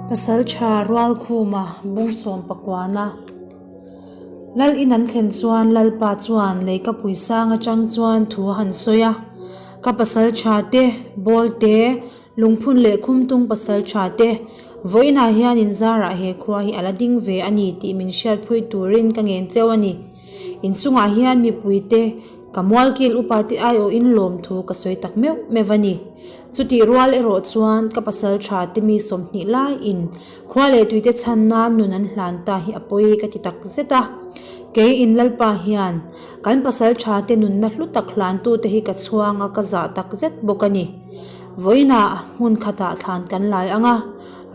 Pasalṭha Rualkhuma bungsawm pakuana Lal in an thlen chuan Lalpa chuan leikapui sang atang chuan thu a han sawi a, Ka pasalṭha te, Bawlte, Lungphun leh Khumtung pasalṭha te, vawiinah hian inzarah he khua hi a la ding ve a ni tih min hriatphui turin ka ngen cheu a ni. Inchungah hian mipuite ka mualkil upate aiawhin lawmthu ka sawi tak meuh meuh a ni. Chutih rual erawh chuan ka pasal tha te mi 20 laiin khua leh tuite chhan nan nun an hlan ta hi a pawi ka ti tak zet a. Kei in Lalpa hian kan pasal tha te nunna hlu tak hlantute hi ka chhuang a ka zah tak zet bawk a ni. Vawiinah hmun khatah thlan kan lai ang a,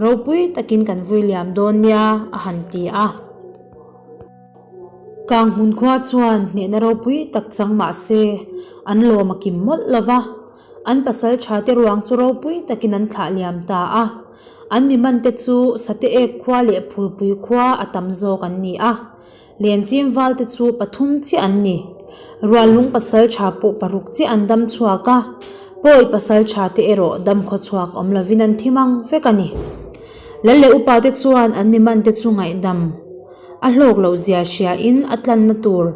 ropui takin kan vui liam dawn nia a han ti a. Kang hmun khua chuan hnehna ropui tak chang mah se an lawm a kim mawlh lo va, an pasal tha te ruang chu ropui takin an thlah liam ta a. An mi man te chu Sate Ek khua leh Phulpui khua a tam zawk an ni a. Lenchim val te chu pathum chiah an ni. Ruallung pasal tha pawh paruk chiah an dam chhuak a, pawi pasal tha te erawh dam khaw chhuak awm lovin an thi mang vek a ni. Lal leh upa te chuan an mi man te chu ngaihdam. A hlawk loh zia hria in a tlanna tur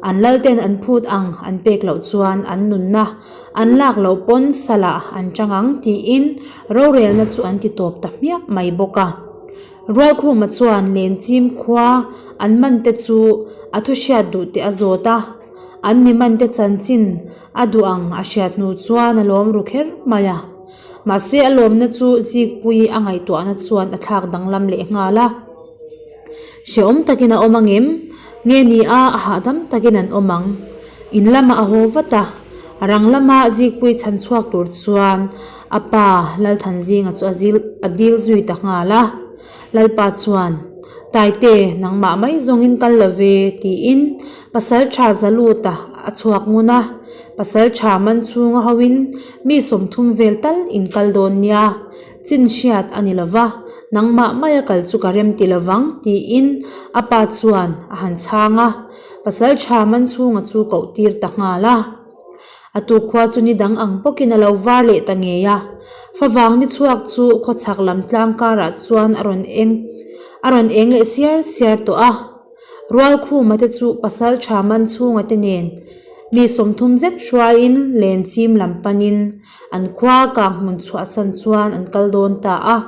an lal ten an phut ang an pek loh chuan an nunna an lak loh pawn salah an chang ang tiin rorelna chu an ti tawp ta hmiah mai bawk a. Rualkhuma chuan Lenchim khua an man te chu a thu hriat duh te a zawt a, an mi man te chanchin a duh ang a hriat hnu chuan a lawm ru kher mai a. Mahse a lawmna chu Zikpuii a ngaihtuahna chuan a thlak danglam leh nghal a. Hrehawm takin a awm angem? Nge ni a, a hahdam takin an awm ang. In lamah a haw vat a, a rang lama Zikpuii chhan chhuak tur chuan a pa Lalthanzinga chu a zil a dil zui ta nghal a. Lalpa chuan, Taite, nangmah mai zawngin kal lo ve, tiin pasal tha Zaluta a chhuak ngun a. Pasal tha man chhunga hoin mi 30 vel tal in kal dawn nia. Chin hriat a ni lo va, nangmah maia kal chu ka rem ti lo vang, tiin a pa chuan a han chhang a, pasal tha man chhunga chu koh tir ta nghal a. A tukkhua chu ni dang ang bawkin a lo var leh ta ngei a, favang ni chhuak chu khawchhak lam tlang karah chuan a rawn eng a rawn eng leh siar siar tawh a. Rualkhuma te chu pasal tha man chhunga te nen mi 30 zet hruaiin lenchim lam panin An khua kang hmun chhuahsan chuan an kal dawn ta a.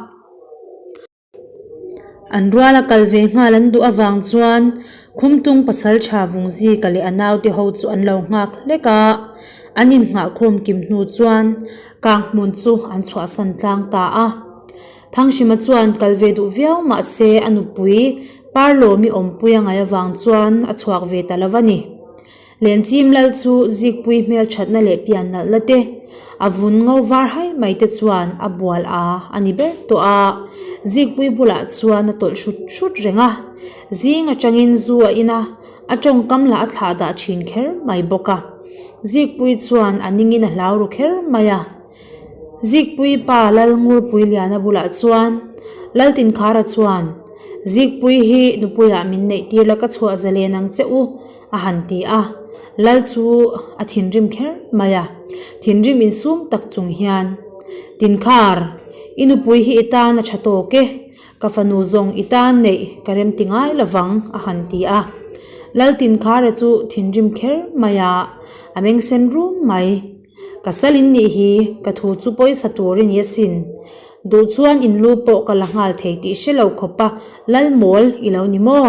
An rual a kal ve nghal an duh avang chuan Khumtung pasaltha Vungzika leh a naute ho chu an lo nghak hlek a. An innghahkhawm kim hnu chuan kang hmun chu an chhuahsan tlang ta a. Thanghrima chuan kal ve duh viau mah se a nupui Parlawmi awmpui a ngaih avang chuan a chhuak ve ta lo va ni. Lenchim lal chu zikpui hmelthatna leh pian nalhna te, a vun ngo var hai mai te chuan a bual a a ni ber tawh a. Zikpui bulah chuan a tawlh hrut hrut reng a, zing atangin zu a in a, a tawngkam lah a thlah dah thin kher mai bawk a. Zikpui chuan a ningin a hlau ru kher mai a. Zikpui pa Lalngurpui Liana bulah chuan Laltinkhara chuan, Zikpui hi nupuiah min neih tir la ka chhuah zalen ang che u, a han ti a, Lal chu a thinrim kher mai a, thinrim insum tak chung hian, Tinkhar, i nupui hi i tan a tha tawk e, ka fanu zawng i tan neih ka rem ti ngai lovang, a han ti a. Lal Tinkhara chu thinrim kher mai a, a meng sen rum mai. Ka sal in nih hi, ka thu chu pawisa tur i ni asin. Duh chuan in lu pawh ka la nghal thei tih hre lo khawpa lal mawl i lo ni maw?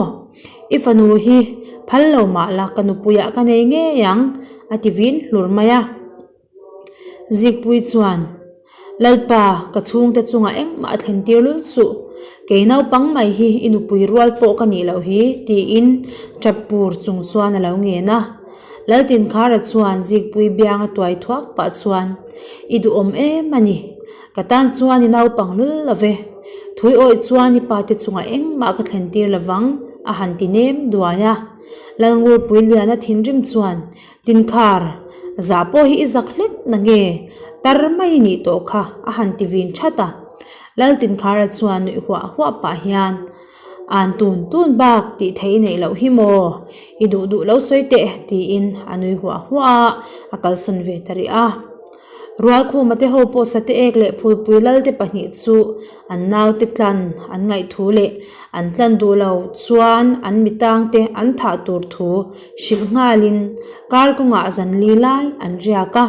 I fanu hi phal lo mah la ka nupuiah ka nei ngei ang, a ti vin hlur mai a. Zikpui chuan, Lalpa, ka chhungte chungah engmah a thlen tir lul suh. Kei naupang mai hi i nupui rual pawh ka nih loh hi, tiin tap pur chung chuan a lo ngen a. Laltinkhara chuan Zikpui bianga tuai thuak pah chuan, I duhawm em a ni. Ka tan chuan i naupang lul lo ve. Thui awih chuan i pate chungah engmah ka thlen tir lovang, a han ti nem duai a. Lalngurpui Liana thinrim chuan, Tinkhar, zah pawh hi i zak hlek na nge? Tar mai i nih tawh kha, a han ti vin that a. Laltinkhara chuan nuih huah huah pah hian, An tun tun bak tih theih i neih loh hi maw? I duh duh lo sawi teh, tiin a nui huah huah a, a kalsawn ve ta rih a. Rualkhuma te ho pawh Sate ek leh Phulpui lal te pahnih chu an naute tlan an ngaih thu leh an tlan duh lo chuan an mitang te an thah tur thu hrilh nghalin kar kawngah zan li lai an riak a.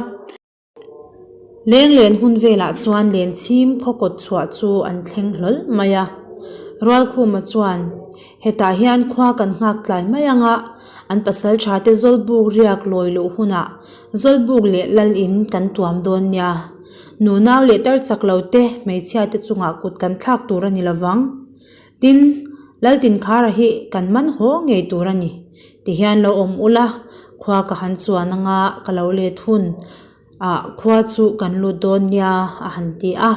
Lenglen hun velah chuan Lenchim khaw kawt chhuah chu an thleng hlawl mai a. Rualkhuma chuan, Hetah hian khua kan nghak tlai mai ang a, an pasal tha te Zawlbuk riak lawi luh hunah Zawlbuk leh Lal in kan tuam dawn nia. Nunau leh tar chak lo te hmeichhia te chungah kut kan thlak tur a ni lovang. Tin, Laltinkhara hi kan man haw ngei tur a ni. Tihian lo awm ula, khua ka han chuan anga ka lo let hun ah khua chu kan lut dawn nia a han ti a.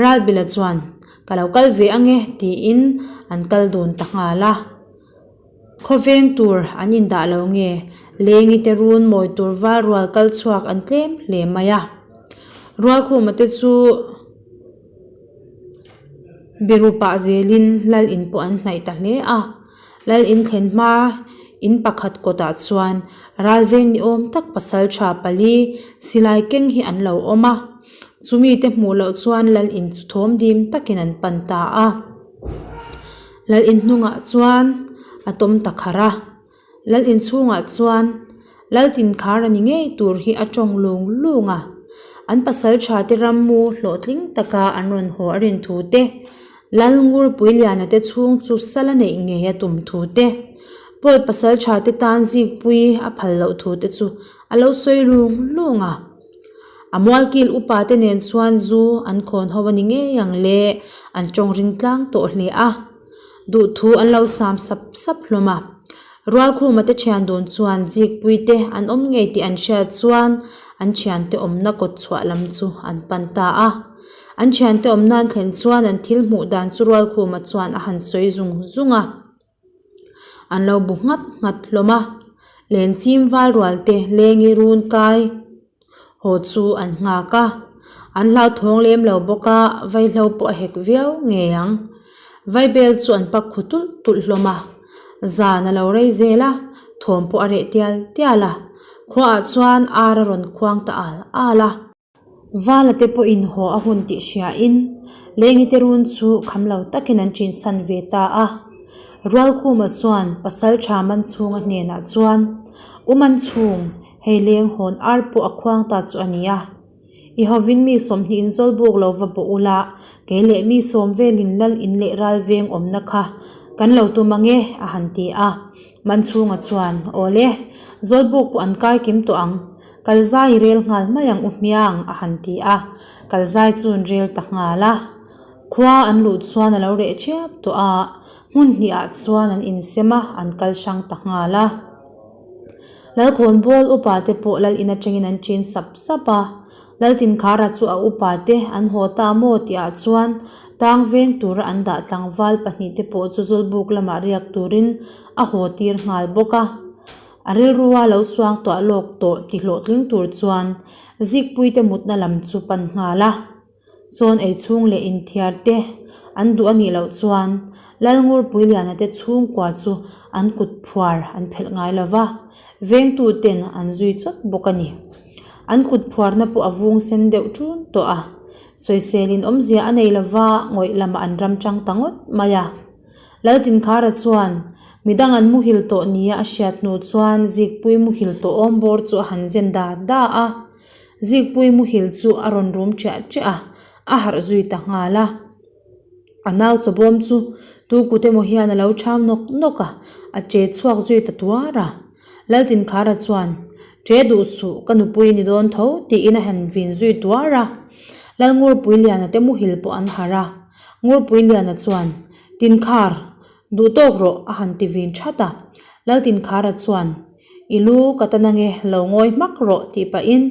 Ralbila chuan, Ka lo kal ve ange tiin an kal dun ta nghal a. Khawveng tur an indah lo nge, Lengi te run mawi tur val rual kal chhuak an tlem hle mai a. Rualkhuma te chu. Biru pah zelin lal in pawh an hnaih ta hle a, lal in thlen hma in pakhat kawtah chuan ralveng ni awm tak pasal tha pali silai keng hi an lo awm a, chumi te hmuh loh chuan lal in chu thawm dim takin an pan ta a, lal in hnungah chuan a tawm ta kharh a. Lal inchhungah chuan Lal Tinkhar a ni ngei tur hi a tawng lung lung a, an pasaltha te rammu hlawhtling taka an rawn haw a rin thu te, Lal Ngurpuiliana te chhung chu sal a neih ngei a tum thu te, Pawi pasaltha te tan zikpui a phal loh thu te chu a lo sawi lung lung a. A mualkil upa te nen chuan zu an khawn ho a ni ngei ang le, an tawng ring tlang tawh hle a. Duhthu an lo sam sap sap hlawm a. Rualkhuma te thian dun chuan Zikpui te an awm ngei tih an hriat chuan an thiante awmna kawt chhuah lam chu an pan ta a. An thiante awmna an thlen chuan an thil hmuh dan chu Rualkhuma chuan a han sawi zung zung a. An lo bu nghat nghat hlawm a. Lenchim val rual te lengi run kai. Haw chu an nghak a, an hlauthawng lem lo bawk a, vaihlo pawh a hek viau ngei ang. Vaibel chu an pak khu tulh tulh hlawm a, zan a lo rei zel a, thawm pawh a reh tial tial a, khuaah chuan ar a rawn khuang ta al al a. Vala te pawhin haw a hun tih hriain Lengi te run chu kham lo takin an chinsan ve ta a. Rualkhuma chuan pasal tha man chhunga hnenah chuan, U Manchhung, Hei leng hawn ar pawh a khuang ta chu a nia. I hovin mi 20 in zawl buk lo va bawh ula, kei leh mi sawm velin lal in leh ral veng awmna kha kan lo tum ang e, a han ti a. Manchhunga chuan, Awle, zawl buk pawh an kai kim tawh ang, kal zai i rel nghal mai ang u hmiang, a han ti a. Kal zai chu an rel ta nghal a. Khua an luh chuan a lo reh ṭhiap tawh a, hmun hnihah chuan an insem a, an kal hrang ta nghal a. Lalkhawnbawl upa te pawh lal in atangin an chen sap sap a, Laltinkhara chu a upa te an haw ta maw tih ah chuan tang veng tura an dah tlangval pahnih te pawh chu Zawlbuk lamah riak turin a haw tir nghal bawk a. A rilrua lo suang tuah lawk tawh ti hlawhtling tur chuan Zikpui te mutna lam chu pan nghal a. Chawn ei chhung leh inthiar te an duh a nih loh chuan Lalngurpuiliana te chhungkua chu an kut phuar an phelh ngai lo va, vengtu ten an zui chawt bawk a ni. An kut phuarna pawh a vung sen deuh ṭun tawh a, sawiselin awmzia a nei lo va, ngawih lamah an ram chang ta ngawt mai a. Laltinkhara chuan midang an muhil tawh nia a hriat hnu chuan Zikpui muhil tawh awm bawr chu a han zen da da a. Zikpui muhil chu a rawn rum ṭiah ṭiah a, a harh zui ta nghal a. A nau chawbawm chu tu kut emaw hian a lo ṭham nawk nawk a, a ṭe chhuak zui ta tuar a. Laltinkhara chuan, Ṭe duh suh, ka nupui ni dawn tho, tiin a han vin zui tuar a. Lalngurpuiliana te muhil pawh an harh a. Ngurpuiliana chuan, Tinkhar, Duh tawk rawh, a han ti vin that a. Laltinkhara chuan, I lu ka ta nange, lo ngawi hmak rawh, tih pahin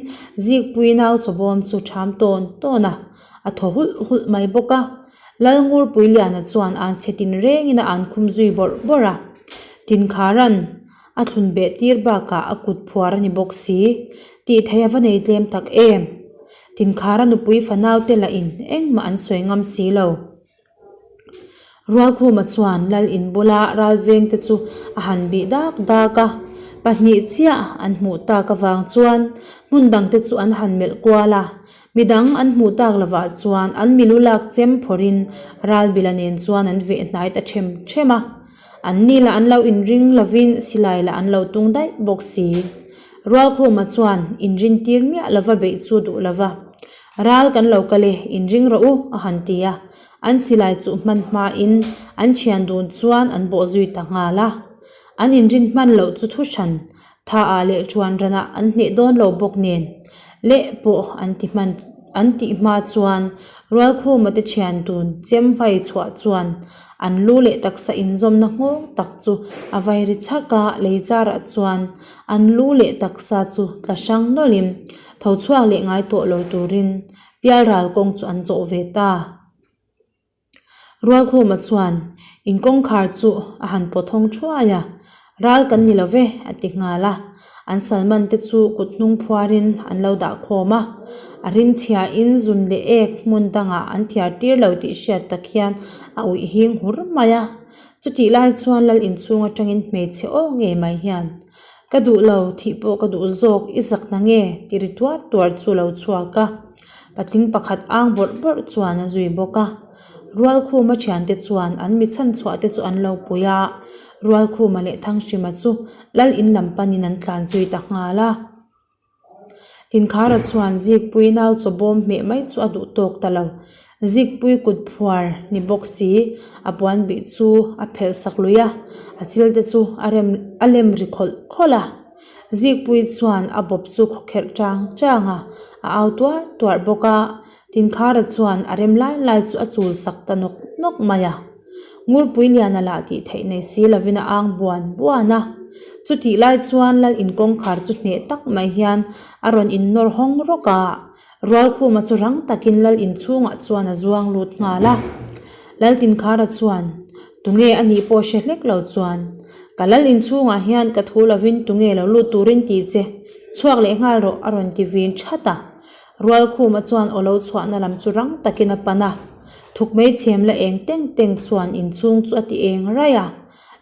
Zikpui nau chawbawm chu ṭham tawn tawn a, a thaw hulh hulh mai bawk a. Lalngurpuiliana chuan an chhe tin rengin a an khum zui bawrh bawrh a. Tinkhara'n a thlun beh tir bakah a kut phuar a ni bawk si, tih theih a va nei tlem tak em! Tinkhara nupui fanaute lahin engmah an sawi ngam si lo. Rualkhuma chuan lal in bula ralveng te chu a han bih dak dak a. Pahnih chiah an hmuh tak avang chuan hmun dangte chu an han melh kual a, midang an hmuh tak lovah chuan an milu lak chem phawrhin Ralbila nen chuan an veh hnai ta ṭhem ṭhem a. An ni lah an lo inring lovin silai lah an lo tung daih bawk si. Rualkhuma chuan inrintir miah lova beih chu duh lova, Ral kan lo kal e, inring rawh u, a han ti a. An silai chuh hman hmain an thian dun chuan an bawh zui ta nghal a. An inrin hman loh chu thu hran tha ah leh chuan ranah an hneh dawn lo bawk nen leh pawh an ti hman an tih hma chuan Rualkhuma te thian dun chem vai chhuah chuan an lu leh taksa inzawmna nghawng tak chu a vai ri chhak a, lei charah chuan an lu leh taksa chu tla hrang nawlhin tho chhuak leh ngai tawh lo turin Pialral kawng chu an zawh ve ta. Rualkhuma chuan in kawngkhar chu a han pawt hawng thuai a, Ral kan ni lo ve a ti nghal a. An salman te chu kut hnung phuarin an lo dah khawm a. A rimchhiain zun leh ek hmun dangah an thiar tir lo tih hriat tak hian a uih hing hur mai a. Chutih lai chuan lal inchhung atangin hmeichhe aw ngei mai hian, Ka duh lo, thih pawh ka duh zawk, i zak na nge? ti ri tuar tuar chu lo chhuak a. Patling pakhat ang bawrh bawrh chuan a zui bawk a. Rualkhuma thiante chuan an mi chhanchhuah te chu an lo pui a, Rualkhuma leh Thanghrima chu lal in lam panin an tlan zui ta nghal a. Tinkhara chuan Zikpui nau chaw bawm hmeh mai chu a duh tawk ta lo. Zikpui kut phuar ni bawk si, a puan bih chu a phelh sak lui a, a chil te chu a rem a lem ri khawlh khawlh a. Zikpui chuan a bawp chu khawkherh chang chang a, a au tuar tuar bawk a, Tinkhara chuan a rem lai lai chu a chul sak ta nawk nawk mai a. Ngurpui Liana lah tih theih nei si lovin a ang buan buan a. Chutih lai chuan Lal inkawngkhar chu hneh tak mai hian a rawn innawr hawng rawk a, Rualkhuma chu rang takin Lal inchhungah chuan a zuang lut nghal a. Lal Tinkhara chuan, Tunge a nih pawh hre hlek lo chuan, Ka Lal inchhungah hian ka thu lovin tunge lo lut turin ti che, chhuak leh nghal rawh a rawn ti vin that a. Rualkhuma chuan aw lo chhuahna lam chu rang takin a pan a. Thuk mai chhem la eng teng teng chuan inchhung chu a ti eng raih a.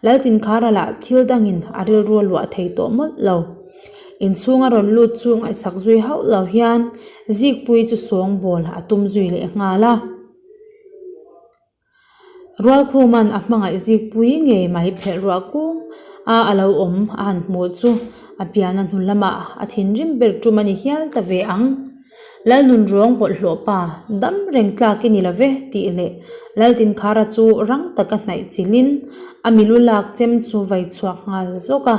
Laltinkhara lah thil dangin a rilru a luah thei tawh mawlh lo. Inchhung a rawn lut chu ngaihsak zui hauh lo hian Zikpuii chu sawngbawl a tum zui leh nghal a. Rualkhuman a hmangaih Zikpuii ngei mai phelh ruah kung a a lo awm a han hmuh chu a pian a hnu lamah a thinrim ber tum a ni hial ta ve ang. Lalnun ruang bawlhhlawh pa, dam reng tlak i ni lo ve, tih leh Laltinkhara chu rang taka hnaih chilhin a milu lak chem chu vai chhuak nghal zawk a.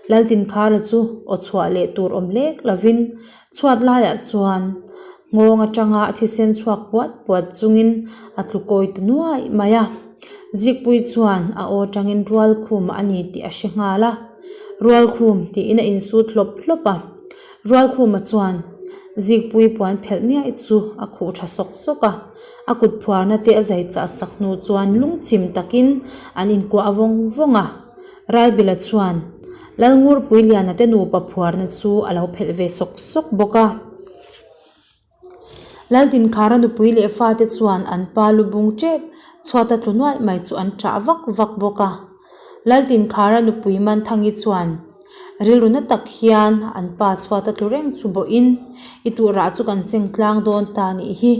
Laltinkhara chu aw chhuah leh tur awm lek lovin chhuat laiah chuan nghawng atanga a thisen chhuak puat puat chungin a tlu kawi ta nuai mai a. Zikpui chuan a aw atangin Rualkhum a ni tih a hre nghal a. Rualkhum tiin a insut hlawp hlawp a. Rualkhuma chuan Zikpui puan phelh niaih chu a khuh tha sawk sawk a, a kut phuarna te a zai chah sak hnu chuan lungchim takin an inkuah vawng vawng a. Ralbila chuan Lalngurpuiliana te nupa phuarna chu a lo phelh ve sawk sawk bawk a. Laltinkhara nupui leh fate chuan an pa lu bung tep chhuata tlu nuaih mai chu an ṭah vak vak bawk a. Laltinkhara nupui Manthangi chuan rilru na tak hian an pa chhuata tlu reng chu bawhin, I tuhrah chu kan seng tlang dawn ta nih hi.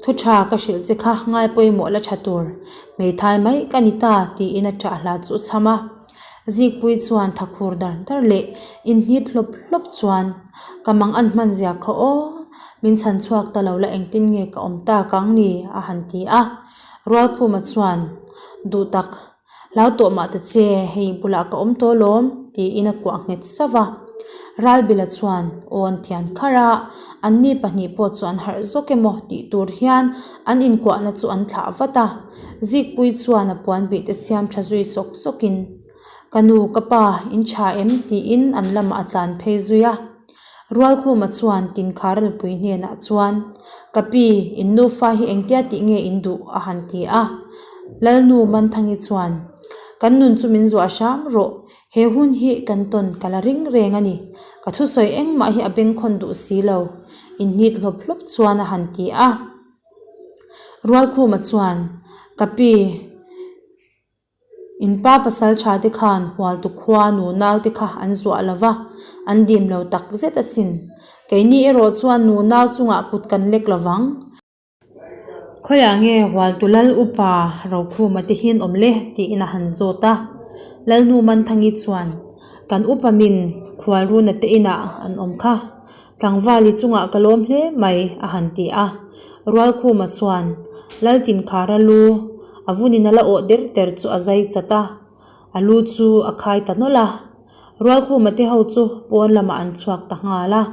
Thu tha ka hrilh che kha ngai pawimawh la tha tur, hmeithai mai ka ni ta tiin a ṭah hla chu chham a. Zikpui chuan tha khur dar dar leh inhnit hlawp hlawp chuan ka mang an hman zia kha aw, min chhan chhuak ta lo la engtin nge ka awm tak ang ni a han ti a. Rualkhuma chuan duh tak. Hlau tawh mah ta che, hei bulah ka awm tawh alawm, tiin a kuah nghet sauh a. Ralbila chuan aw an thian kharh a, anni pahnih pawh chu an harh zawk emaw tih tur hian an inkuahna chu an thlah vat a. Zikpui chuan a puan bih te siam tha zui sawk sawkin, Ka nu, ka pa, in tha em? tiin an lamah a tlan phei zui a. Rualkhuma chuan Tinkhara nupui hnenah chuan, Ka pi, in nufa hi engtia tih nge in duh? a han ti a. Lalnu Manthangi chuan, Kan nun chu min zuah hram rawh, he hun hi kan tawn ka la ring reng a ni. Ka thusawi engmah hi a bengkhawn duh si lo, inhnit hlawp hlawp chuan a han ti a. Rualkhuma chuan, Ka pi. In pa pasaltha te khan Hualtu khua nunau te kha an zuah lo va, an dim lo tak zet asin. Keini erawh chuan nunau chungah kut kan lek lo vang. Khawiah nge Hualtu Lal upa Rokhuma te hian awm le? tiin a han zawt a. Lalnu Manthangi chuan, Kan upa min Khualruna te inah an awm kha. Tlangvali chungah ka lawm hle mai, a han ti a. Rualkhuma chuan Laltinkhara lu a vunin a la awh der der chu a zai chat a, a lu chu a khai ta nawlh a. Rualkhuma te ho chu pawn lamah an chhuak ta nghal a.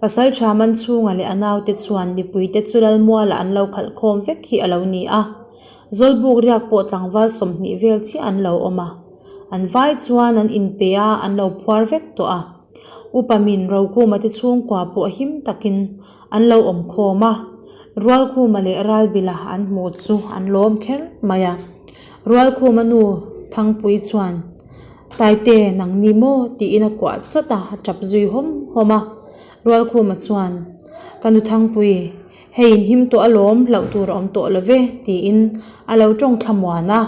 Pasaltha Manchhunga leh a naute chuan mipuite chu Lalmualah an lo khalh khawm vek hi a lo ni a. Zawlbuk riak pawh tlangval 20 vel chiah an lo awm a. An vai chuan an inpe a, an lo phuar vek tawh a. Upa min Rokhuma te chhungkua pawh him takin an lo awm khawm a. Rualkhuma leh Ralbila an hmuh chu an lawm kher mai a. Rualkhuma nu Thangpui chuan. Taite, nang ni maw? tiin a kuah chawt a, a tap zui hawm hawm a. Rualkhuma chuan, Ka nu Thangpui, hei in him tawh alawm, hlauh tur a awm tawh lo ve, tiin a lo tawng thlamuan a.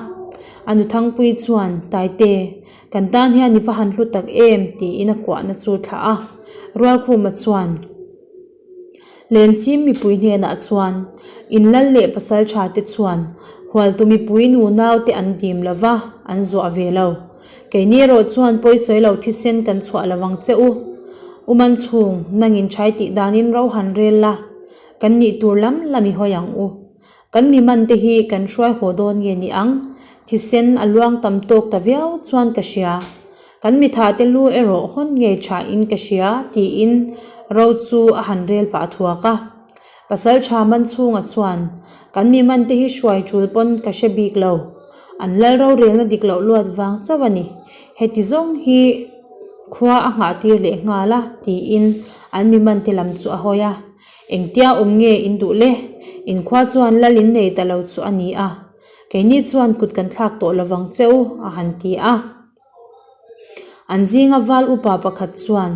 A nu Thangpui chuan, Taite, kan tan hian i va han hlu tak em? tiin a kuahna chu thlah a. Rualkhuma chuan. Lenchim mipui hnenah chuan in lal leh pasaltha te chuan hualtu mipui nunau te an dim lo va, an zuah ve lo. Keini erawh chuan pawisawi lo thisen kan chhuah lo ang che u. U Manchhung, nangin thai tih danin ro han rel la, kan nih tur lam lam i hawi ang u. Kan mi man te hi kan hruai haw dawn nge ni ang? Thisen a luang tam tawk ta viau chuan ka hria. Kan mi tha te lu erawh hawn ngei tha in ka hria tiin ro chu a han rel pah thuak a. Pasal tha man chhunga chuan kan mi man te hi hruai tul pawn ka hre bik lo. An lal rorelna dik loh luat vang chauh a ni. Heti zawng hi khua a nghah tir leh nghal a tiin an mi man te lam chu a hawi a. Engtia awm nge in duh le? Inkhua chuan lal in nei ta lo chu a ni a, keini chuan kut kan thlak tawh lovang che u, a han ti a. An zinga val upa pakhat chuan,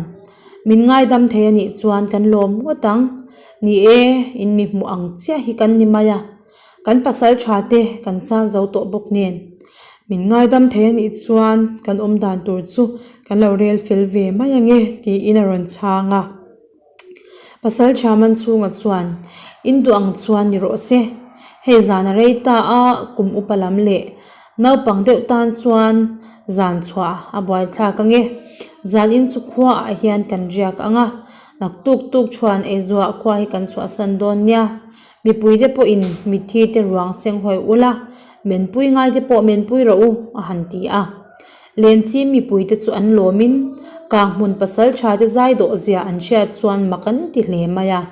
Min ngaidam thei a nih chuan kan lawm ngawt ang. Ni e, in mi hmuh ang chiah hi kan ni mai a, kan pasal tha te kan chan zo tawh bawk nen. Min ngaidam thei a nih chuan kan awm dan tur chu kan lo rel fel ve mai ange, tiin a rawn chhang a. Pasal tha man chhunga chuan in duh ang chuan ni rawh se. Hei zan a rei ta a, kum upa lam leh naupang deuh tan chuan zan chhuah a buaithlak ange. Zan in chu khua ah hian kan riak ang a, naktuk tuk chuan eizuah khua hi kan chhuahsan dawn nia. Mipui te pawhin mitthi te ruang seng hawi ula, menpui ngai te pawh menpui rawh u, a han ti a. Lenchim mipui te chu an lawmin Kanghmun pasal tha te zai dawh zia an hriat chuan mak an ti hle mai a.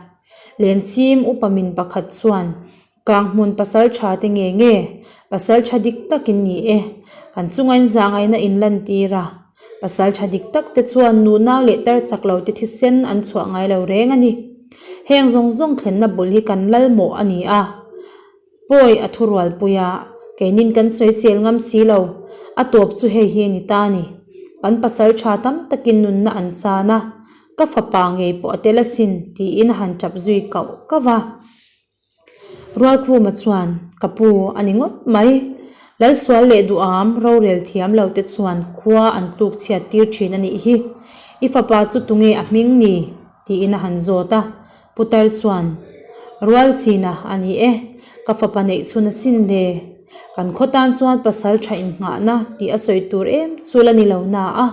Lenchim upa min pakhat chuan Kanghmun pasal tha te nge nge, pasal tha dik tak in ni e, kan chunga in zahngaihna in lantir a. Pasal tha dik tak te chuan nunau leh tar chak lo te thisen an chhuah ngai lo reng a ni. Heng zawng zawng thlenna bul hi kan lal mawh a ni a. Pawi a thurualpui a, keinin kan sawisel ngam si lo. A tawp chu hei hi a ni ta a ni. Kan pasal tha tam takin nunna an chan a, ka fapa ngei pawh a tel asin tiin a han tap zui kauh kauh a. Rualkhuma chuan, Ka pu, a ni ngawt mai. Lalsual leh duham rorel thiam lo te chuan khua an tluk chhiat tir thin a nih hi. I fapa chu tunge a hming ni? tiin a han zawt a. Putar chuan, Rualchina a ni e, ka fapa neih chhun asin le. Kan khaw tan chuan pasal tha innghahna tih a sawi tur em chu la ni lo na a.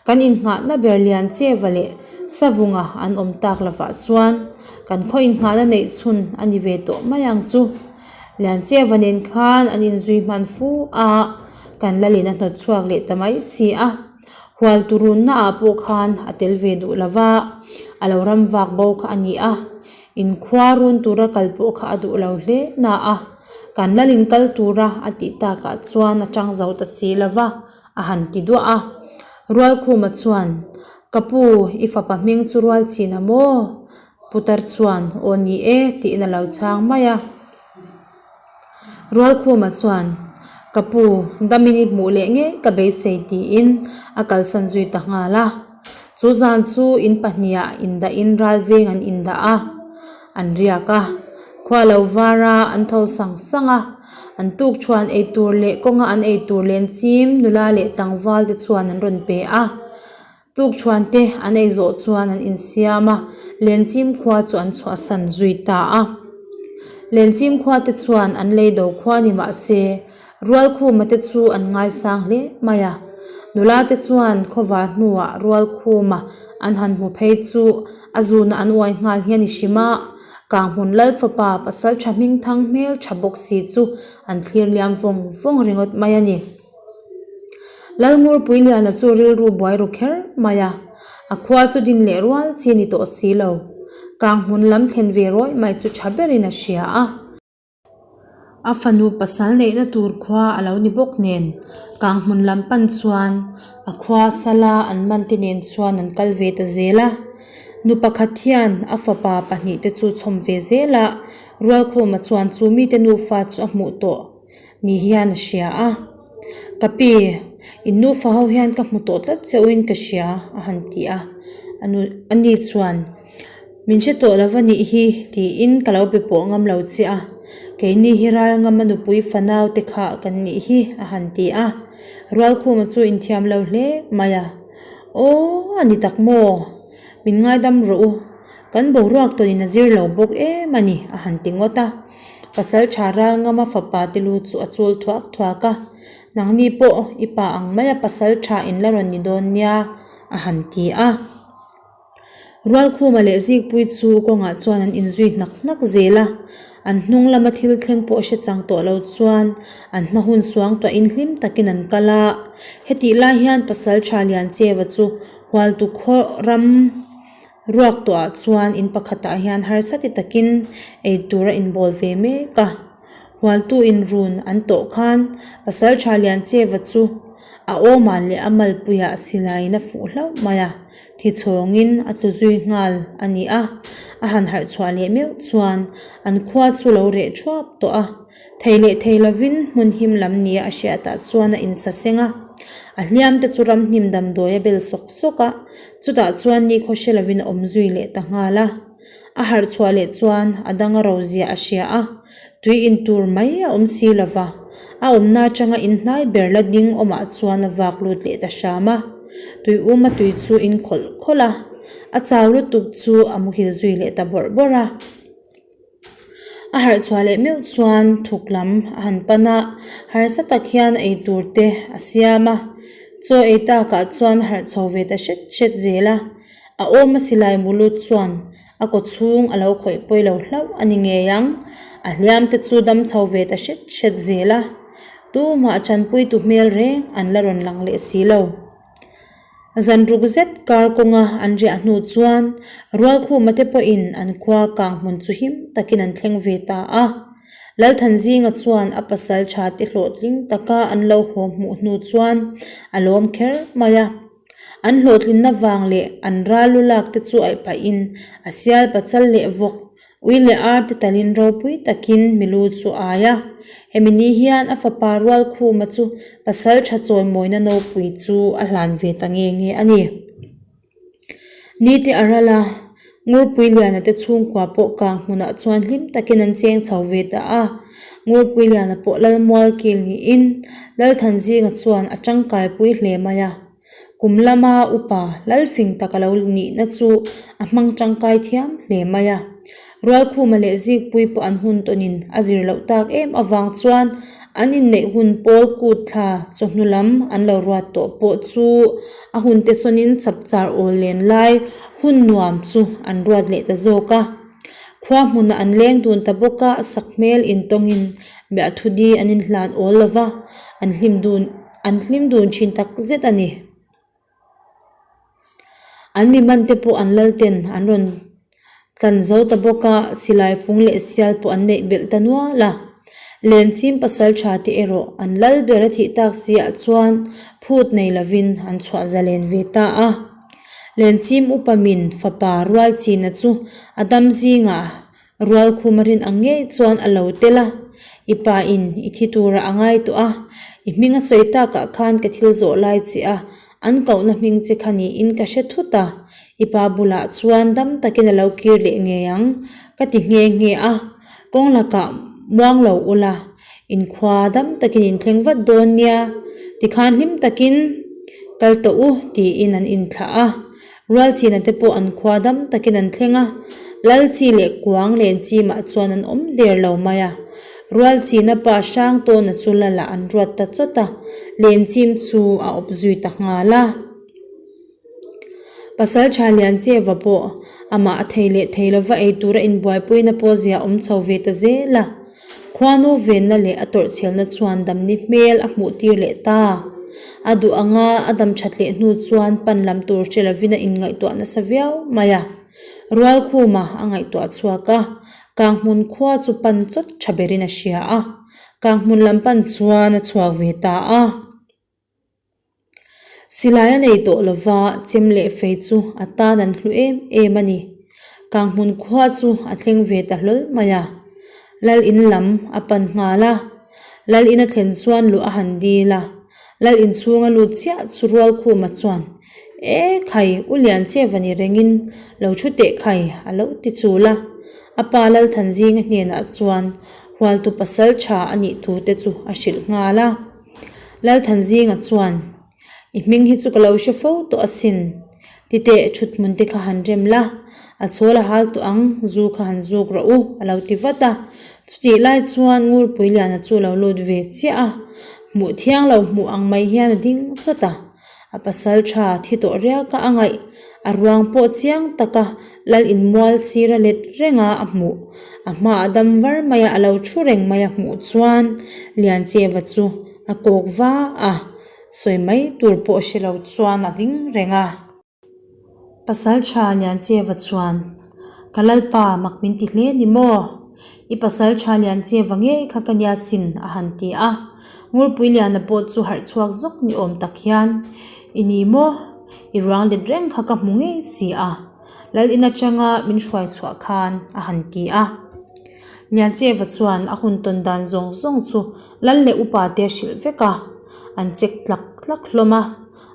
Kan innghahna ber lian cheva leh savunga an awm tak lovah chuan kan khaw innghahna neih chhun a ni ve tawh mai ang chu. Lian cheva nen khan an inzui hman fu a, kan lalin a hnawt chhuak leh ta mai si a. Hual turunna ah pawh khan a tel ve duh lova, a lo ram vak bo kha a ni a. Inkhua run tura kal pawh kha a duh lo hle na a, kan lalin kal tura a tih takah chuan a tang zo ta si lova. a han ti duah a. Rualkhuma chuan, Ka pu, i fapa hming chu Rualchhin a maw? Putar chuan, Aw ni e, tiin a lo chhang mai a. Rualkhuma chuan, Ka pu, damin i hmuh leh ngei ka beisei tiin a kalsan zui ta nghal a. Chu zan chu in pahniha indahin ralveng an indah a, an riak a. Khua lo var a, an tho sang sang a. An tukṭhuan ei tur leh kawnga an ei tur lenchim nula leh tlangval te chuan an rawn pe a. Tukṭhuan te an ei zawh chuan an insiam a, lenchim khua chu an chhuahsan zui ta a. Lenchim khua te chuan an lei do khua ni mah se, Rualkhuma te chu an ngaisang hle mai a. Nula te chuan khawvar hnuah Rualkhuma an han hmu phei chu a zuna an uai nghal hian i hrim a, Kanghmun Lalfapa pasal tha hmingthang hmel tha bawk si chu an thlir liam vawng vawng ringawt mai a ni. Lalngurpuiliana chu rilru buai ru kher mai a, a khua chu din leh rual chi ni tawh si lo. Kanghmun lam thlen ve rawih mai chu tha berin a hria a. A fanu pasal neihna tur khua a lo ni bawk nen kanghmun lam pan chuan a khua sala an man te nen chuan an kal ve ta zel a. Nu pakhat hian a fapa pahnihte chu chhawm ve zel a, Rualkhuma chuan chu mite nufa chu a hmuh tawh ni hian a hria a. Ka pi, in nufa ho hian ka hmu tawh tlat che uin ka hria a han ti a. A nu a ni chuan. Min hre tawh lo va nih hi tiin ka lo be pawh ngam lo che a, keini hi ral ngama nupui fanau te kha kan nih hi a han ti a, Rualkhuma chu inthiam lo hle mai a, Aw a ni tak maw? Min ngaidam rawh u, kan boruak tawnin a zir lo bawk em a ni a han ti ngawt a, Pasalṭha ral ngama fapa te lu chu a chul thuak thuak a, Nangni pawh i pa ang maia pasalṭha in la rawn ni dawn nia a han ti a. Rualkhuma leh Zikpui chu kawngah chuan an inzui hnak hnak zel a, an hnung lama thil thleng pawh hre chang tawh lo chuan an hma hun suang tuahin hlim takin an kal a. Hetih lai hian Pasaltha Liancheva chu Hualtu khaw ram ruak tawhah chuan in pakhatah hian harsa ti takin ei tur a inbawl ve mek a. Hualtu inrun an tawh khan Pasaltha Liancheva chu a awmah leh a malpuiah silaiin a fuh hlauh mai a. Thi chhawngin a tlu zui nghal a ni a, a han harh chhuah leh meuh chuan an khua chu lo reh thuap tawh a. Thei leh thei lovin hmun him lam nia a hriatah chuan a insa seng a, a hliam te chu ramhnim damdawi a bel sawk sawk a, chutah chuan nikhaw hre lovin a awm zui leh ta nghal a. A harh chhuah leh chuan a dang a ro zia a hria a, tui in tur mai a awm si lova, a awmna atanga inhnai ber la ding awmah chuan a vak lut leh ta hram a. Tui uma tui chu in khawlh khawlh a, a chau lutuk chu a muhil zui leh ta bawrh bawrh a. A harh chhuah leh meuh chuan thuk lam a han pan a, harsa tak hian ei tur te a siam a, chaw ei takah chuan a harh chho ve ta hret hret zel a. A awm a silai mulut chuan a kaw chhung a lo khawih pawi lo hlauh a ni ngei ang, a hliam te chu dam chho ve ta hret hret zel a, tumah tanpuitu hmel reng an la rawn lang leh si lo. Zan ruk zet kar kawnga an riah hnu chuan Rualkhuma te pawhin an khua kang hmun chu him takin an thleng ve ta a. Lalthanzinga chuan a pasal tha te hlawhtling taka an lo haw hmuh hnu chuan a lawm kher mai a. An hlawhtlinna vang leh an ral lu lak te chu aih pahin a sial pachal leh vawk, ui leh ar te talin ropui takin milu chu ai a. Hemi ni hian a fapa Rualkhuma chu pasal tha chawimawina nopui chu a hlan ve ta nge nge a ni. Nite a ral a, Ngurpuiliana te chhungkua pawh kang hmunah chuan hlim takin an cheng chho ve ta a. Ngurpuiliana pawh Lalmual kil niin Lalthanzinga chuan a tangkaipui hle mai a. Kum lama upa Lalfing tak a lo nihna chu a hmang tangkai thiam hle mai a. Rualkhuma leh Zikpui pawh an hun tawnin a zir loh tak em avang chuan an inneih hun pawl kut thla chawhnu lam an lo ruat tawh pawh chu a hun te sawnin chapchar awl len lai hun nuam chu an ruat leh ta zawk a. Khua hmunah an leng dun ta bawk a, sakhmel intawngin biahthudi an inhlan awl lo va, an hlim dun an hlim dun thin tak zet a ni. An mi man te pawh an lal ten an rawn tlan zo ta bawk a, silai fung leh sial pawh an neih belh ta nual a. Lenchim pasal tha te erawh an lal ber a thih tak si ah chuan phut nei lovin an chhuah zalen ve ta a. Lenchim upa min fapa rual china chu a dam zingah Rualkhum a rin ang ngei chuan a lo tel a, I pa in i thi tura a ngai tawh a, i hming a sawi takah khan ka thil zawh lai che a, an kohna hming che kha niin ka hre thut a, i pa bulah chuan dam takin a lo kir leh ngei ang, ka ti nghe nghe a. Kawng lakah muang lo ula, inkhua dam takin in thleng vat dawn nia, tikhan hlim takin kal tawh u tiin an inthlah a. Rualchina te pawh an khua dam takin an thleng a, Lalchi leh Kuang Lenchimah chuan an awm der lo mai a. Rualchina pa Hrangtawna chu Lala an ruat ta chawt a, Lenchim chu a awp zui ta nghal a. Pasalṭha Liancheva pawh amah a thei leh thei lova ei tura inbuaipuina pawh zia awm chho ve ta zel a. Khuanu venna leh a tawrhchhelna chuan damni hmel a hmuh tir leh ta. A duh anga a dam that leh hnu chuan pan lam tur hre lovin a inngaihtuah nasa viau mai a. Rualkhuma a ngaihtuah chhuak a, Kanghmun khua chu pan chawt tha berin a hria a. Kanghmun lam pan chuan a chhuak ve ta a. Silai a nei tawh lova chem leh fei chu a tan an hlu em em a ni. Kanghmun khua chu a thleng ve ta hlawl mai a. Lal in lam a pan nghal a. Lal in a thlen chuan luh a han dil a. Lal in chhung a lut chiah chu Rualkhuma chuan, E khai, u Lian che va ni rengin lo thu teh khai a lo ti chul a. A pa Lalthanzinga hnenah chuan Hualtu pasal tha a nih thu te chu a hrilh nghal a. Lalthanzinga chuan, I hming hi chu ka lo hre fo tawh asin. Titeh thut hmun te kha han rem la, a chawl a hal tawh ang, zu kha han zuk rawh u, a lo ti vat a. Chutih lai chuan Ngurpuiliana chu a lo lut ve chiah a, hmuh thiang lo hmuh ang mai hian a ding chawt a. A pasal tha thi tawh riaka a ngaih, a ruang pawh chiang taka lal inmual sir a let reng a a hmuh. A hmaah dam var maia a lo thu reng mai a hmuh chuan Liancheva chu a kawk va a, sawi mai tur pawh hre lo chuan a ding reng a. Pasal tha Liancheva chuan, Ka Lalpa, mak min ti hle ni maw? I pasal tha Liancheva ngei kha ka nia sin, a han ti a. Ngurpui Liana pawh chu harh chhuak zawk ni awm tak hian, I ni maw? I ruang let reng kha ka hmu ngei si a, Lal in atanga min hruai chhuah khan, a han ti a. Liancheva chuan a hun tawn dan zawng zawng chu Lal leh upa te a hrilh vek a, an chek tlak tlak hlawm a.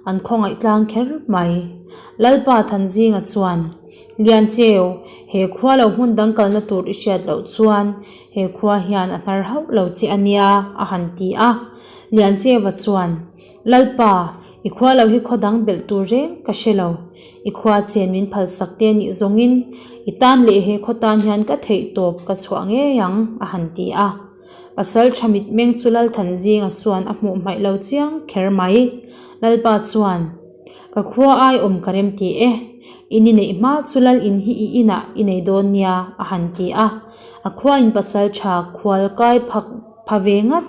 An khawngaih tlang kher mai. Lalpa Thanzinga chuan, Liancheu, he khua lo hmun dang kalna tur i hriat loh chuan he khua hian a hnar hauh lo che a nia, a han ti a. Liancheva chuan, Lalpa, i khua lo hi khaw dang belh tur reng ka hre lo. I khua chen min phalsak te nih zawngin i tan leh he khaw tan hian ka theih tawp ka chhuah ngei ang, a han ti a. Pasal tha mitmeng chu Lalthanzinga chuan a hmuh hmaih lo chiang kher mai. Lalpa chuan, Ka khua ai awm ka rem ti e. In i neih hma chu Lal in hi i inah i nei dawn nia, a han ti a. A khuain pasal tha khual kai phak pha ve ngat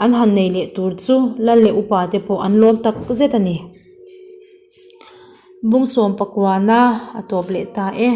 an han nei leh tur chu Lal leh upa te pawh an lawm tak zet a ni. Bungsawm pakuana a tawp leh ta e.